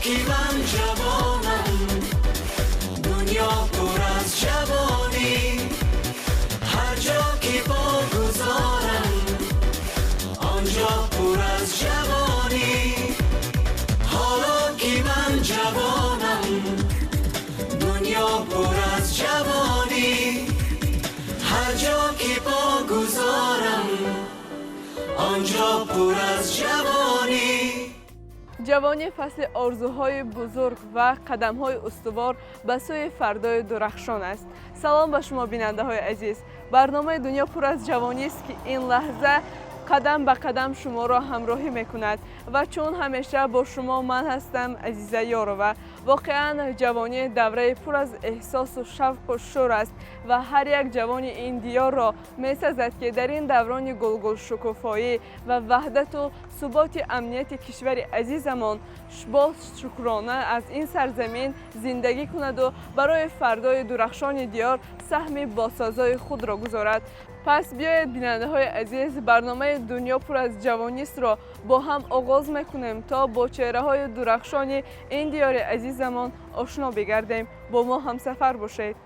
Ки ман ҷавонам, дунё пур аз ҷавонӣ. Ҳар ҷо ки по гузорам, он ҷо пур аз ҷавонӣ. Ҳоло ки ман ҷавонам, дунё пур аз ҷавонӣ. Ҳар ҷо ки по гузорам, он ҷо пур аз ҷавонӣ. Ҷавонӣ фасли орзуҳои бузург ва қадамҳои устувор ба сӯи фардои дурахшон аст. Салом ба шумо, бинандаҳои азиз. Барномаи «Дунё пур аз ҷавонист», ки ин лаҳза қадам ба қадам шуморо ҳамроҳӣ мекунад, ва чун ҳамеша бо шумо ман ҳастам, Азиза Ёрова. Воқеан, ҷавонӣ давраи пур аз эҳсосу шавқу шӯр аст ва ҳар як ҷавони ин диёрро месазад, ки дар ин даврони гулгулшукуфоӣ ва ваҳдату суботи амнияти кишвари азизамон бо шукрона аз ин сарзамин зиндагӣ кунаду барои фардои дурахшони диёр саҳми босазои худро гузорад. Пас биёед, бинандаҳои азиз, барномаи «Дунё пур аз ҷавонистро» бо ҳам оғоз мекунем, то бо чеҳраҳои дурахшони ин диёри азизамон ошно бигардем. Бо мо ҳамсафар бошед.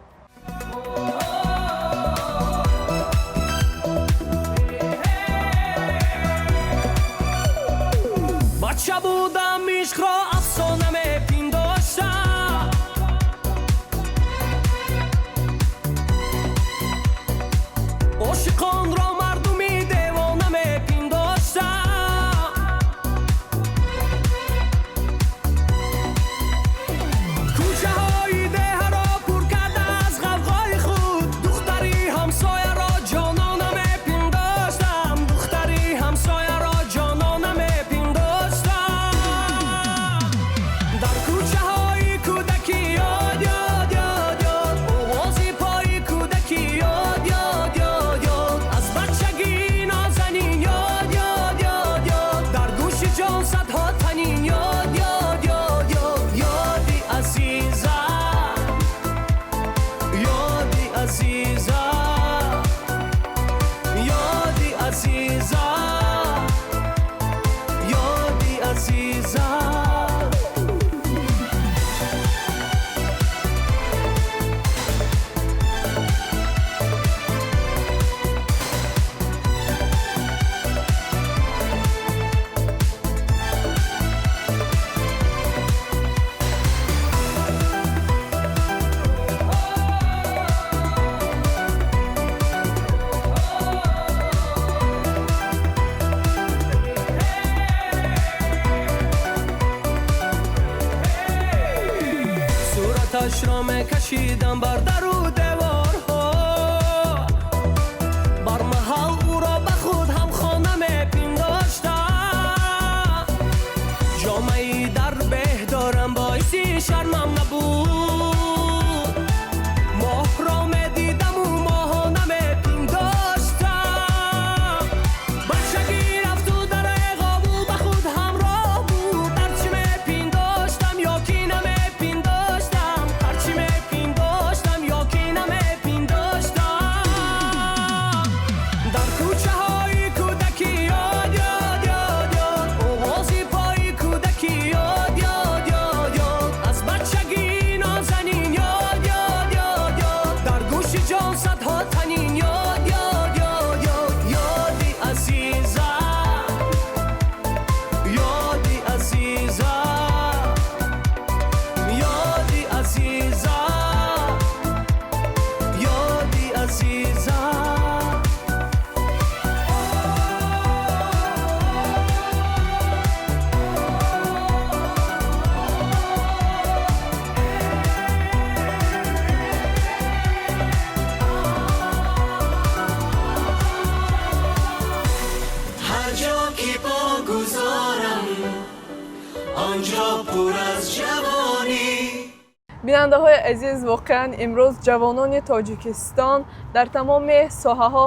Бача будам, ишқро афсона мепиндоштам. Ошиқонро мардуми девона мепиндоштам. Кӯчаҳои деҳаро пур карда аз ғавғои худ, духтари ҳамсояро ҷонона мепиндоштам. Духтари ҳамсояро ҷонона мепиндоштам. Дар кӯчаҳои кӯдакӣ ёд, ёд, ёд, ёд, овози пои кӯдакӣ ёд, ёд, ёд, ёд, аз бачагӣ нозанин ёд, ёд, ёд, ёд, дар гӯши ҷон садҳо танин ёд, ёд, ёд, ёд, ёди азиза, ёди азиза, ёди азиза, ёди азиза. Сураташро мекашидам бар дару деворҳо, бар маҳал ӯро ба худ ҳамхона мепиндоштам. Ҷомаи дар беҳ дорам, боиси шармам набуд. Моҳро медидаму моҳона мепиндоштам. Бачагӣ рафту дареғову ба худ ҳамроҳ буд. Ҳарчи мепиндоштам ё ки намепиндоштам, ҳарчи мепиндоштам ё ки намепиндоштам. Дар кӯчаҳои кӯдакӣ ёд, ёд, ёд, ёд, овози пои кӯдакӣ ёд, ёд, ёд, ёд, аз бачагӣ нозанин ёд, ёд, ёд, ёд, дар гӯши ҷон садҳо танин ёд, ёд, ёд, ёд, ёди азиза, ёди азиза, ёди азиза, ёди азиза. Ҳар ҷо ки по гузорам, он ҷо пур аз ҷавонӣ. Бинандаҳои азиз, воқеан, имрӯз ҷавонони Тоҷикистон дар тамоми соҳаҳо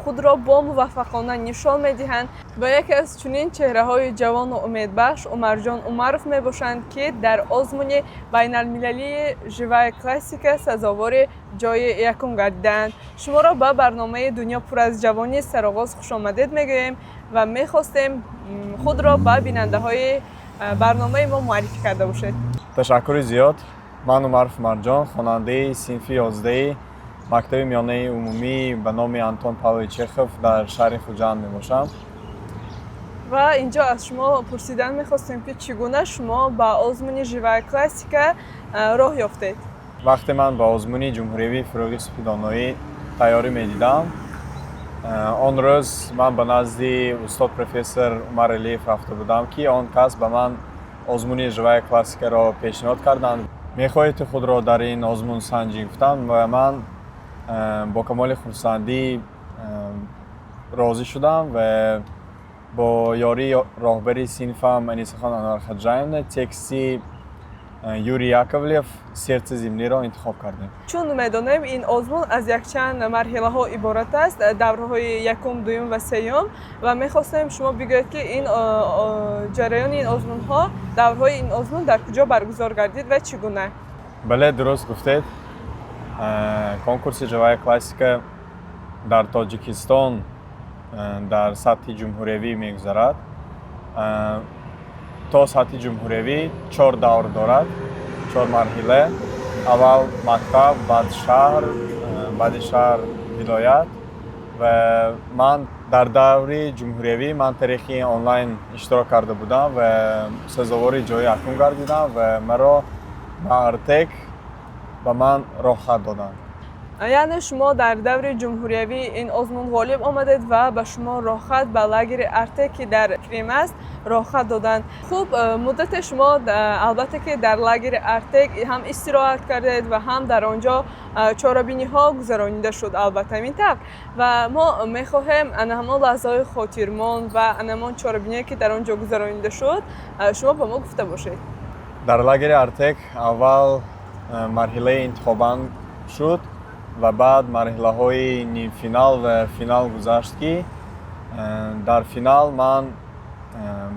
худро бо муваффақона нишон медиҳанд ва яке аз чунин чеҳраҳои ҷавону умедбахш Умарҷон Умаров мебошанд, ки дар озмуни байналмилалии «Живая классика» сазовори ҷои якум гардидаанд. Шуморо ба барномаи «Дунё пур аз ҷавонӣ» сароғоз хушомадед мегӯем ва мехостем худро ба бинандаҳои Барномаи мо муаррифӣ карда бошед. Ташаккури зиёд. Ман Умаров Марҷон, хонандаи синфи 11-и мактаби миёнаи умумӣ ба номи Антон Павлович Чехов дар шаҳри Хуҷанд мебошам. Ва инҷо аз шумо пурсидан мехостем, ки чӣ гуна шумо ба озмуни «Живая классика» роҳ ёфтед? Вақте ман ба озмуни ҷумҳуриявии «Фурӯғи субҳи доноӣ» тайёрӣ медидам, он рӯз ман ба назди устод профессор Умар Элиев рафта будам, ки он кас ба ман озмуни «Живая классика»ро пешниҳод карданд. «Мехоҳед, ту худро дар ин озмун санҷӣ?» гуфтанд ва ман бо камоли хурсандӣ розӣ шудам ва бо ёрии роҳбари синфам Анисахон Анвархаҷаевна тексти Юрий Яковлев «Сердце земли»-ро интихоб кардем. Чун медонем, ин озмун аз якчанд марҳилаҳо иборат аст, даврҳои якум, дуюм ва сеюм, ва мехостем шумо бигӯед, ки ин ҷараёни ин озмунҳо, даврҳои ин озмун дар куҷо баргузор гардид ва чӣ гуна? Бале, дуруст гуфтед. Конкурси «Живая классика» дар Тоҷикистон дар сатҳи ҷумҳуриявӣ мегузарад. То сатҳи ҷумҳуриявӣ чор давр дорад, чор марҳила: аввал мактаб, баъд шаҳр, баъди шаҳр вилоят. Ва ман дар даври ҷумҳуриявӣ ман тариқи онлайн иштирок карда будам ва сазовори ҷои якум гардидам ва маро ба Артек ба ман роҳхат доданд. Яъне шумо дар даври ҷумҳуриявии ин озмун ғолиб омадед ва ба шумо роҳхат ба лагери Артек, ки дар Крим аст, роҳхат доданд. Хуб, муддате шумо албатта ки дар лагери Артек ҳам истироҳат кардед ва ҳам дар он ҷо чорабиниҳо гузаронида шуд, албатта, ҳамин тавр. Ва мо мехоҳем ана ҳамон лаҳзаҳои хотирмон ва ана ҳамон чорабиние, ки дар он ҷо гузаронида шуд, шумо ба мо гуфта бошед. Дар лагери Артек аввал марҳилаи интихобан шуд ва баъд марҳилаҳои нимфинал ва финал гузашт, ки дар финал ман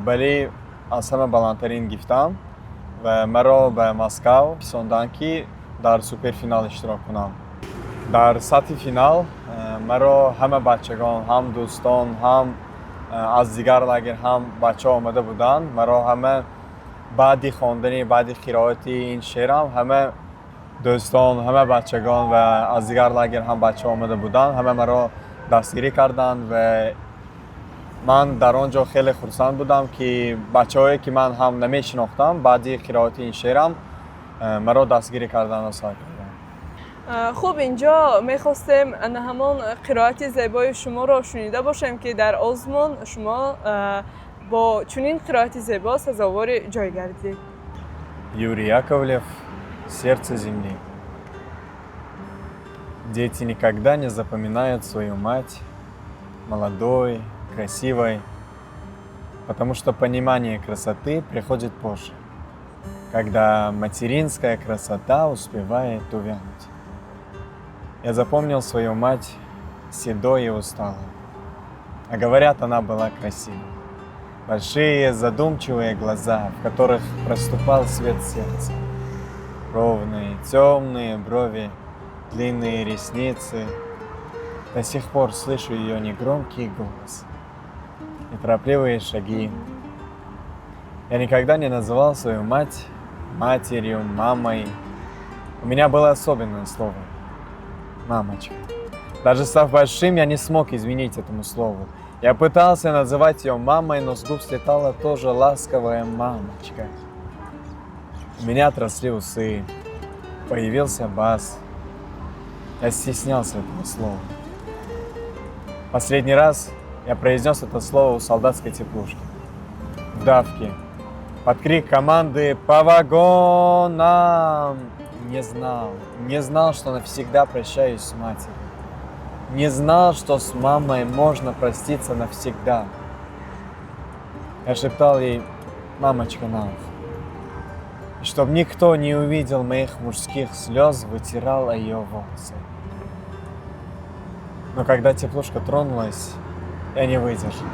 балли аз ҳама баландтарин гирифтам ва маро ба Москав фиристонданд, ки дар суперфинал иштирок кунам. Дар сатҳи финал маро ҳама бачагон, ҳам дӯстон, ҳам аз дигар лагер ҳам бачаҳо омада буданд, маро ҳама баъди хондани, баъди қироати ин шеърам ҳама дӯстон, ҳама бачагон ва аз дигар лагер ҳам бачаҳо омада буданд, ҳама маро дастгирӣ карданд. Ва ман дар он ҷо хеле хурсанд будам, ки бачаҳое, ки ман ҳам намешинохтам, баъди қироати ин шеърам маро дастгирӣ карданд ва сар карданд. Хуб, инҷо мехостем ана ҳамон қироати зебои шуморо шунида бошем, ки дар озмун шумо бо чунин қироати зебо сазовори ҷой гардидед. Юрий Яковлев, «Сердце земли». Дети никогда не запоминают свою мать молодой, красивой, потому что понимание красоты приходит позже, когда материнская красота успевает увянуть. Я запомнил свою мать седой и усталой. А говорят, она была красивой. Большие задумчивые глаза, в которых проступал свет сердца. Ровные темные брови, длинные ресницы. До сих пор слышу ее негромкий голос, неторопливые шаги. Я никогда не называл свою мать матерью, мамой. У меня было особенное слово – мамочка. Даже став большим, я не смог изменить этому слову. Я пытался называть ее мамой, но с губ слетала тоже ласковая «мамочка». У меня отросли усы, появился бас. Я стеснялся этого слова. Последний раз я произнес это слово у солдатской теплушки. В давке. Под крик команды «По вагонам!» Не знал, не знал, что навсегда прощаюсь с матерью. Не знал, что с мамой можно проститься навсегда. Я шептал ей «мамочка» на ухо. И чтоб никто не увидел моих мужских слез, вытирал ее волосы. Но когда теплушка тронулась, я не выдержал.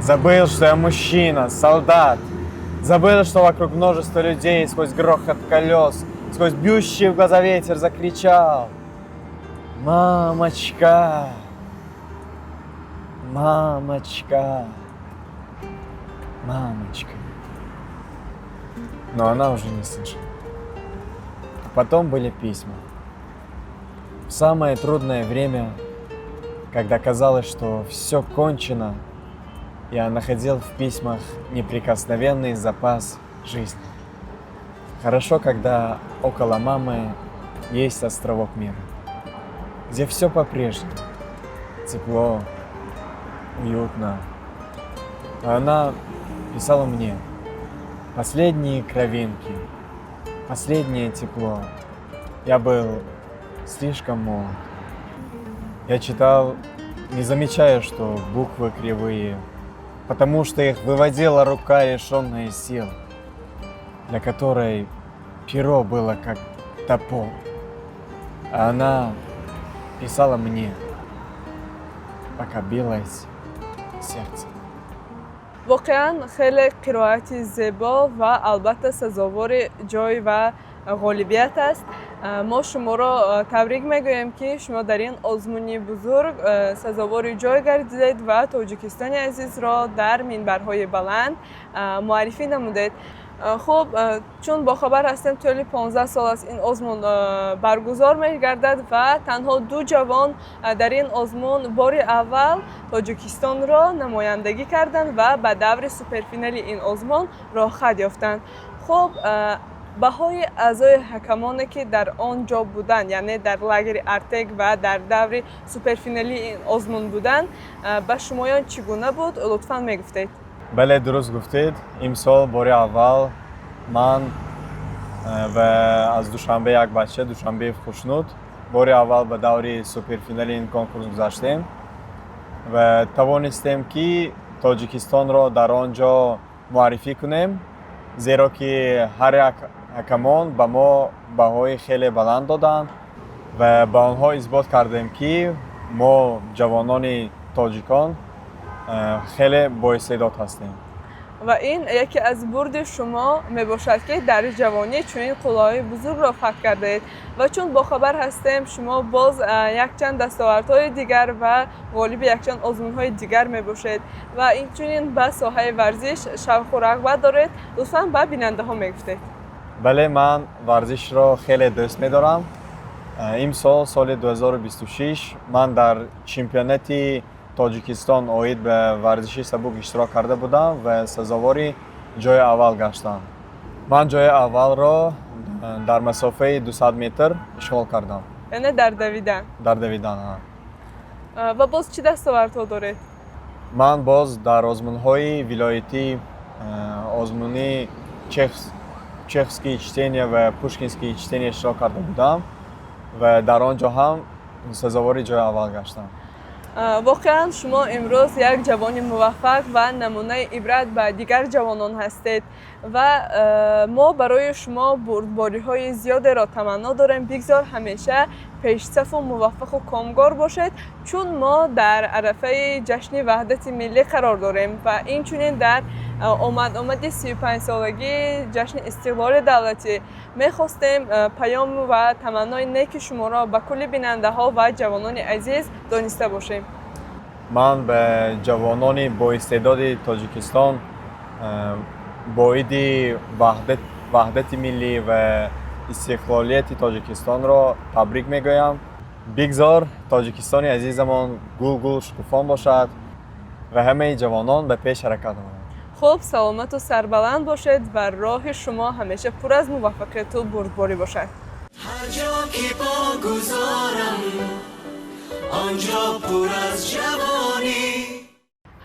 Забыл, что я мужчина, солдат. Забыл, что вокруг множество людей, сквозь грохот колес, сквозь бьющий в глаза ветер закричал: «Мамочка! Мамочка! Мамочка!» Но она уже не слышала. А потом были письма. В самое трудное время, когда казалось, что все кончено, я находил в письмах неприкосновенный запас жизни. Хорошо, когда около мамы есть островок мира, где все по-прежнему. Тепло, уютно. А она писала мне: последние кровинки, последнее тепло. Я был слишком молод. Я читал, не замечая, что буквы кривые, потому что их выводила рука, лишенная сил, для которой перо было как топор. А она писала мне, пока билось сердце. Воқеан, хеле қироати зебо ва албатта сазовори ҷой ва ғолибият аст. Мо шуморо табрик мегӯем, ки шумо дар ин озмуни бузург сазовори ҷой гардидед ва Тоҷикистони азизро дар минбарҳои баланд муаррифӣ намудед. Хуб, чун бохабар ҳастем, тӯли 15 сол аст ин озмун баргузор мегардад ва танҳо ду ҷавон дар ин озмун бори аввал Тоҷикистонро намояндагӣ карданд ва ба даври суперфинали ин озмун роҳхат ёфтанд. Хуб, баҳои аъзои ҳакамоне, ки дар он ҷо буданд, яъне дар лагери Артек ва дар даври суперфиналии ин озмун буданд, ба шумоён чӣ гуна буд, лутфан мегуфтед? Бале, дуруст гуфтед. Имсол бори аввал ман ва аз Душанбе як бача, Душанбеев Хушнуд, бори аввал ба даври суперфинали ин конкурс гузаштем ва тавонистем, ки Тоҷикистонро дар он ҷо муаррифӣ кунем, зеро ки ҳар як ҳакамон ба мо баҳои хеле баланд доданд ва ба онҳо исбот кардем, ки мо, ҷавонони тоҷикон, хеле боистеъдод ҳастем. Ва ин яке аз бурди шумо мебошад, ки дар ҷавонӣ чунин қуллаҳои бузургро фатҳ кардаед. Ва чун бохабар ҳастем, шумо боз якчанд дастовардҳои дигар ва ғолиби якчанд озмунҳои дигар мебошед ва инчунин ба соҳаи варзиш шавқу рағбат доред. Лутфан ба бинандаҳо мегуфтед. Бале, ман варзишро хеле дӯст медорам. Имсол, соли 2026, ман дар чемпионати Тоҷикистон оид ба варзиши сабук иштирок карда будам ва сазовори ҷои аввал гаштам. Ман ҷои аввалро дар масофаи 200 метр ишғол кардам. Яъне дар давидан? Дар давидан. Ва боз чӣ дастовардҳо доред? Ман боз дар озмунҳои вилоятӣ, озмуни Чеховские чтения ва Пушкинские чтения иштирок карда будам ва дар он ҷо ҳам сазовори ҷои аввал гаштам. Воқеан, шумо имрӯз як ҷавони муваффақ ва намунаи ибрат ба дигар ҷавонон ҳастед ва мо барои шумо бурдбориҳои зиёдеро таманно дорем. Бигзор ҳамеша пешсафу муваффақу комгор бошед. Чун мо дар арафаи ҷашни ваҳдати миллӣ қарор дорем ва инчунин дар омад-омади 35-солагии ҷашни истиқлоли давлатӣ, мехостем паём ва таманнои неки шуморо ба кулли бинандаҳо ва ҷавонони азиз дониста бошем. Ман ба ҷавонони боистеъдоди Тоҷикистон бо иди ваҳдати миллӣ ва истиқлолияти Тоҷикистонро табрик мегӯям. Бигзор Тоҷикистони азизамон гулгул шукуфон бошад ва ҳамаи ҷавонон ба пеш ҳаракат намоянд. Хуб, саломату сарбаланд бошед ва роҳи шумо ҳамеша пур аз муваффақияту бурдборӣ бошад. Ҳар ҷо ки по гузорам, он ҷо пур аз ҷавонӣ.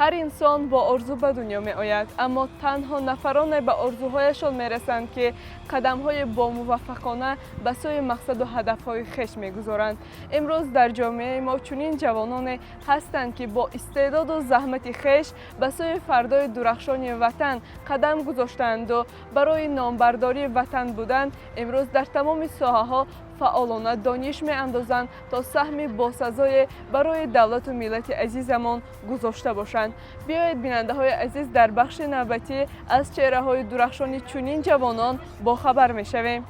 Ҳар инсон бо орзу ба дунё меояд, аммо танҳо нафароне ба орзуҳояшон мерасанд, ки қадамҳои бомуваффақона ба сӯи мақсаду ҳадафҳои хеш мегузоранд. Имрӯз дар ҷомеаи мо чунин ҷавононе ҳастанд, ки бо истеъдоду заҳмати хеш ба сӯи фардои дурахшони ватан қадам гузоштаанду барои номбардории ватан будан имрӯз дар тамоми соҳаҳо фаъолона дониш меандозанд, то саҳми босазое барои давлату миллати азизамон гузошта бошанд. Биёед, бинандаҳои азиз, дар бахши навбатӣ аз чеҳраҳои дурахшони чунин ҷавонон бохабар мешавем.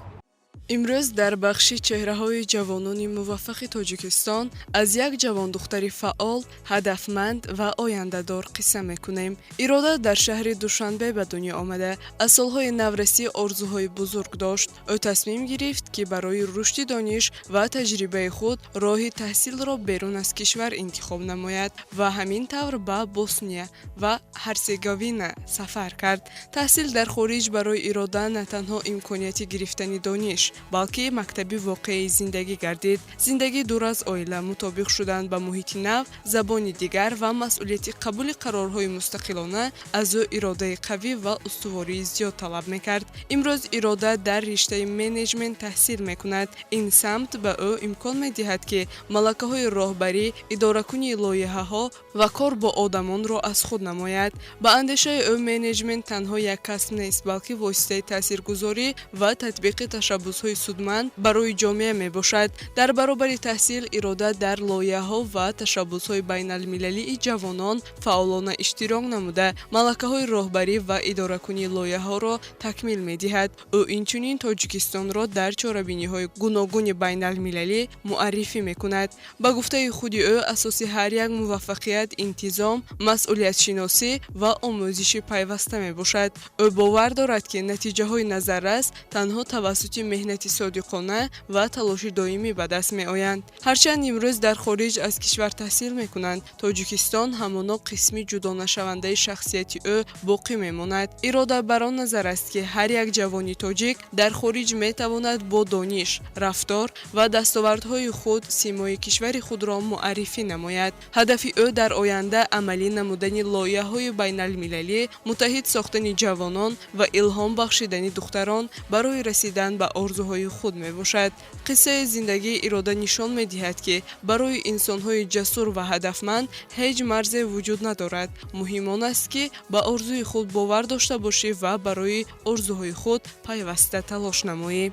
Имрӯз дар бахши чеҳраҳои ҷавонони муваффақи Тоҷикистон аз як ҷавондухтари фаъол, ҳадафманд ва ояндадор қисса мекунем. Ирода дар шаҳри Душанбе ба дунё омада, аз солҳои наврасӣ орзуҳои бузург дошт. Ӯ тасмим гирифт, ки барои рушди дониш ва таҷрибаи худ роҳи таҳсилро берун аз кишвар интихоб намояд ва ҳамин тавр ба Босния ва Ҳерсеговина сафар кард. Таҳсил дар хориҷ барои Ирода на танҳо имконияти гирифтани дониш, балки мактаби воқеии зиндагӣ гардид. Зиндагӣ дур аз оила, мутобиқ шудан ба муҳити нав, забони дигар ва масъулияти қабули қарорҳои мустақилона аз ӯ иродаи қавӣ ва устувории зиёд талаб мекард. Имрӯз Ирода дар риштаи менеҷмент таҳсил мекунад. Ин самт ба ӯ имкон медиҳад, ки малакаҳои роҳбарӣ, идоракунии лоиҳаҳо ва кор бо одамонро аз худ намояд. Ба андешаи ӯ, менеҷмент танҳо як касб нест, балки воситаи таъсиргузорӣ ва татбиқи ташаббусҳои судманд барои ҷомеа мебошад. Дар баробари таҳсил Ирода дар лоиҳаҳо ва ташаббусҳои байналмилалии ҷавонон фаъолона иштирок намуда, малакаҳои роҳбарӣ ва идоракунии лоиҳаҳоро такмил медиҳад. Ӯ инчунин Тоҷикистонро дар чорабиниҳои гуногуни байналмилалӣ муаррифӣ мекунад. Ба гуфтаи худи ӯ, асоси ҳар як муваффақият интизом, масъулиятшиносӣ ва омӯзиши пайваста мебошад. Ӯ бовар дорад, ки натиҷаҳои назаррас танҳо тавассути меҳнати содиқона ва талоши доимӣ ба даст меоянд. Ҳарчанд имрӯз дар хориҷ аз кишвар таҳсил мекунанд, Тоҷикистон ҳамоно қисми ҷудонашавандаи шахсияти ӯ боқӣ мемонад. Ирода бар он назар аст, ки ҳар як ҷавони тоҷик дар хориҷ метавонад бо дониш, рафтор ва дастовардҳои худ симои кишвари худро муаррифӣ намояд. Ҳадафи ӯ дар оянда амалӣ намудани лоиҳаҳои байналмилалӣ, муттаҳид сохтани ҷавонон ва илҳом бахшидани духтарон барои расидан ба орзуҳои худ мебошад. Қиссаи зиндагии Ирода нишон медиҳад, ки барои инсонҳои ҷасур ва ҳадафманд ҳеҷ марзе вуҷуд надорад. Муҳим он аст, ки ба орзуи худ бовар дошта бошӣ ва барои орзуҳои худ пайваста талош намоӣ.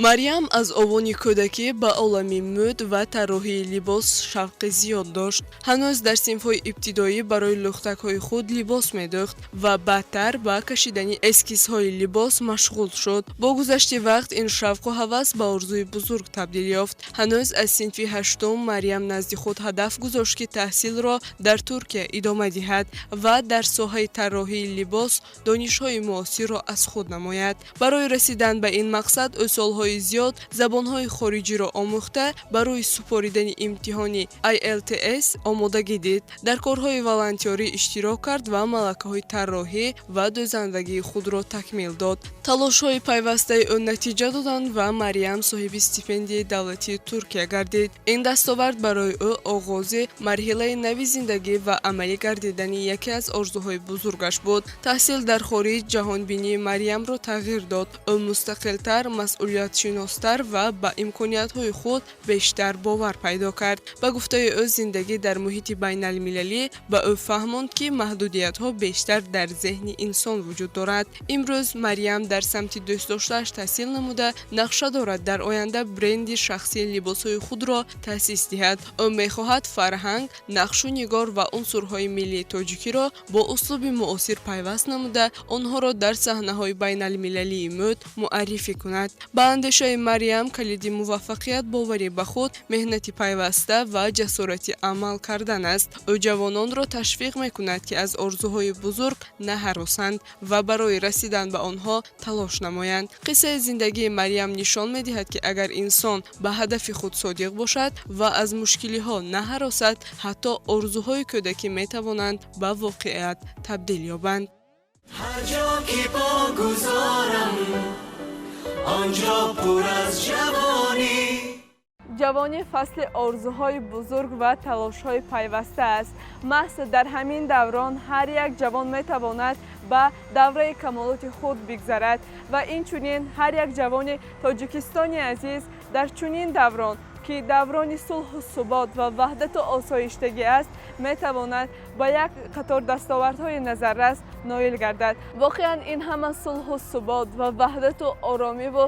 Марьям аз овони кӯдакӣ ба олами мӯд ва тарроҳии либос шавқи зиёд дошт. Ҳанӯз дар синфҳои ибтидоӣ барои лӯхтакҳои худ либос медӯхт ва баъдтар ба кашидани эскизҳои либос машғул шуд. Бо гузашти вақт ин шавқу ҳавас ба орзуи бузург табдил ёфт. Ҳанӯз аз синфи ҳаштум Марьям назди худ ҳадаф гузошт, ки таҳсилро дар Туркия идома диҳад ва дар соҳаи тарроҳии либос донишҳои муосирро аз худ намояд. Барои расидан ба ин мақсад ӯ солҳои зиёд забонҳои хориҷиро омӯхта, барои супоридани имтиҳони IELTS омодагӣ дид, дар корҳои волонтёрӣ иштирок кард ва малакаҳои тарроҳӣ ва дӯзандагии худро такмил дод. Талошҳои пайвастаи ӯ натиҷа доданд ва Марьям соҳиби стипендияи давлатии Туркия гардид. Ин дастовард барои ӯ оғози марҳилаи нави зиндагӣ ва амалӣ гардидани яке аз орзуҳои бузургаш буд. Таҳсил дар хориҷ ҷаҳонбинии Марьямро тағйир дод. Ӯ мустақилтар, масъулиятшиностар ва ба имкониятҳои худ бештар бовар пайдо кард. Ба гуфтаи ӯ, зиндагӣ дар муҳити байналмилалӣ ба ӯ фаҳмонд, ки маҳдудиятҳо бештар дар зеҳни инсон вуҷуд дорад. Имрӯз Марьям дар самти дӯстдоштааш таҳсил намуда, нақша дорад дар оянда бренди шахсии либосҳои худро таъсис диҳад. Ӯ мехоҳад фарҳанг, нақшу нигор ва унсурҳои миллии тоҷикиро бо услуби муосир пайваст намуда, онҳоро дар саҳнаҳои байналмилалии мӯд муаррифӣ кунад. Ба андешаи Марьям, калиди муваффақият боварӣ ба худ, меҳнати пайваста ва ҷасорати амал кардан аст. Ӯ ҷавононро ташвиқ мекунад, ки аз орзуҳои бузург наҳаросанд ва барои расидан ба онҳо талош намоянд. Қиссаи зиндагии Марьям нишон медиҳад, ки агар инсон ба ҳадафи худ содиқ бошад ва аз мушкилиҳо наҳаросад, ҳатто орзуҳои кӯдакӣ метавонанд ба воқеият табдил ёбанд. Ҳар ҷо ки по гузорам, он ҷо пур аз ҷавонӣ. Ҷавонӣ фасли орзуҳои бузург ва талошҳои пайваста аст. Маҳз дар ҳамин даврон ҳар як ҷавон метавонад ба давраи камолоти худ бигзарад ва инчунин ҳар як ҷавони Тоҷикистони азиз дар чунин даврон, ки даврони сулҳу субот ва ваҳдату осоиштагӣ аст, метавонад ба як қатор дастовардҳои назаррас ноил гардад. Воқеан, ин ҳама сулҳу субот ва ваҳдату оромиву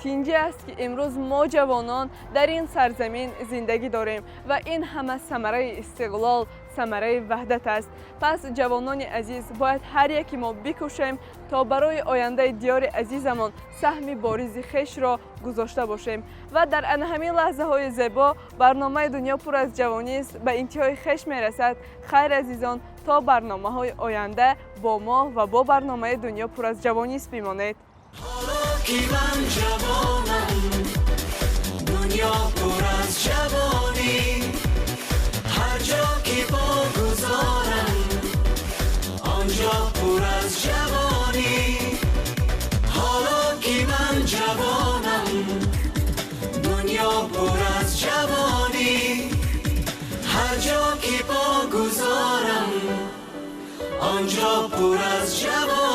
тинҷӣ аст, ки имрӯз мо ҷавонон дар ин сарзамин зиндагӣ дорем ва ин ҳама самараи истиқлол. Самараи ваҳдат аст. Пас, ҷавонони азиз, бояд ҳар яки мо бикӯшем, то барои ояндаи диёри азизамон саҳми боризи хешро гузошта бошем. Ва дар ана ҳамин лаҳзаҳои зебо барномаи «Дунё пур аз ҷавонист» ба интиҳои хеш мерасад. Хайр, азизон, то барномаҳои оянда бо мо ва бо барномаи «Дунё пур аз ҷавонист» бимонед. Ҳоло ки ман ҷавонам, дунё пур аз ҷавонӣ, ҳар ҷо ки по гузорам, он ҷо пур аз ҷавонӣ. Ҳоло ки ман ҷавонам, дунё пур аз ҷавонӣ, ҳар ҷо ки по гузорам, он ҷо пур аз ҷавонӣ.